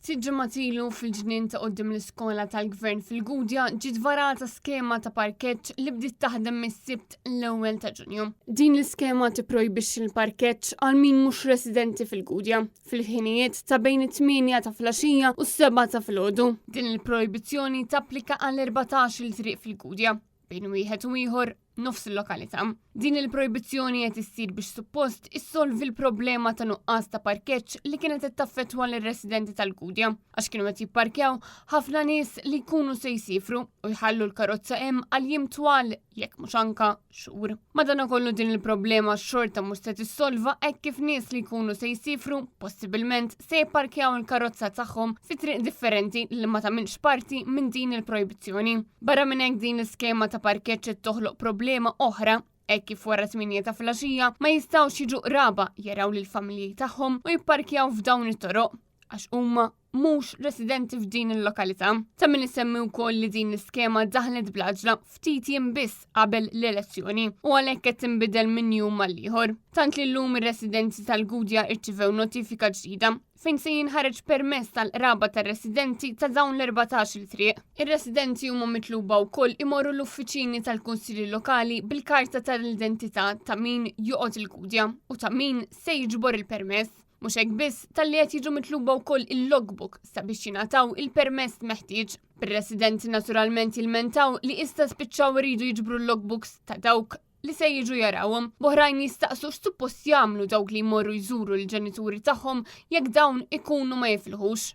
Ftit ġimgħat ilu fil-ġnien ta' quddiem l-iskola tal-Gvern fil-Gudja ġiet varata skema ta' parkeġġ li bdiet taħdem mis-Sibt l-ewwel ta' Ġunju. Din l-iskema tipprojbixxi l-parkeġġ għal min mhux residenti fil-Gudja fil-ħinijiet ta' bejn it-8 ta' flaxija u s-7 ta' filgħodu. Din il-projbizzjoni tapplika għal 14 il triq fil-Gudja bejn wieħed u ieħor nofs il-lokalità. Din il-projbizzjoni qed issir biex suppost issolvi l-problema ta' nuqqas ta' parkeġġ li kienet qed taffettwa lir-residenti tal-Gudja għax kienu qed jipparkjaw ħafna nies li jkunu se jsifru u jħallu l-karozza hemm għal jiem twal jekk mhux anka xhur. Madanakollu din il-problema xorta mhux se tissolva hekk kif nies li jkunu se jsifru possibilment se jipparkjaw il-karozza tagħhom fi triq differenti li ma tagħmilx parti minn din il-projbizzjoni. Barra minn hekk din l-iskema ta' parkeġġ qed toħloq problema oħra hekk kif wara 8 ta' filgħaxija ma jistgħux jiġu qraba jaraw lill-familji tagħhom u jipparkjaw f'dawn it-toroq għax huma mhux residenti f'din il-lokalità. Ta' min isemmi wkoll li din l-iskema daħlet bl-għaġla ftit jiem biss qabel l-elezzjoni u għalhekk qed tinbidel minn jum għal ieħor. Tant li llum ir-residenti tal-Gudja rċivew notifika ġdida fejn se jinħareġ permess tal-qraba tar-residenti ta' dawn l-14 il triq. Ir-residenti huma mitluba wkoll imorru l-uffiċini tal-kunsilli lokali bil-karta tal-identità ta' min joqgħod il-Gudja u ta' min se jiġbor il-permess. Mhux hekk biss, talli qed jiġu mitluba wkoll il-logbook sabiex jingħataw il-permess meħtieġ. Bir-residenti naturalment jilmentaw li issa spiċċaw iridu jiġbru l-logbooks ta' dawk li se jiġu jarawhom. B'oħrajn jistaqsu x'suppost jagħmlu dawk li jmorru jżuru l-ġenituri tagħhom jekk dawn ikunu ma jifilħux.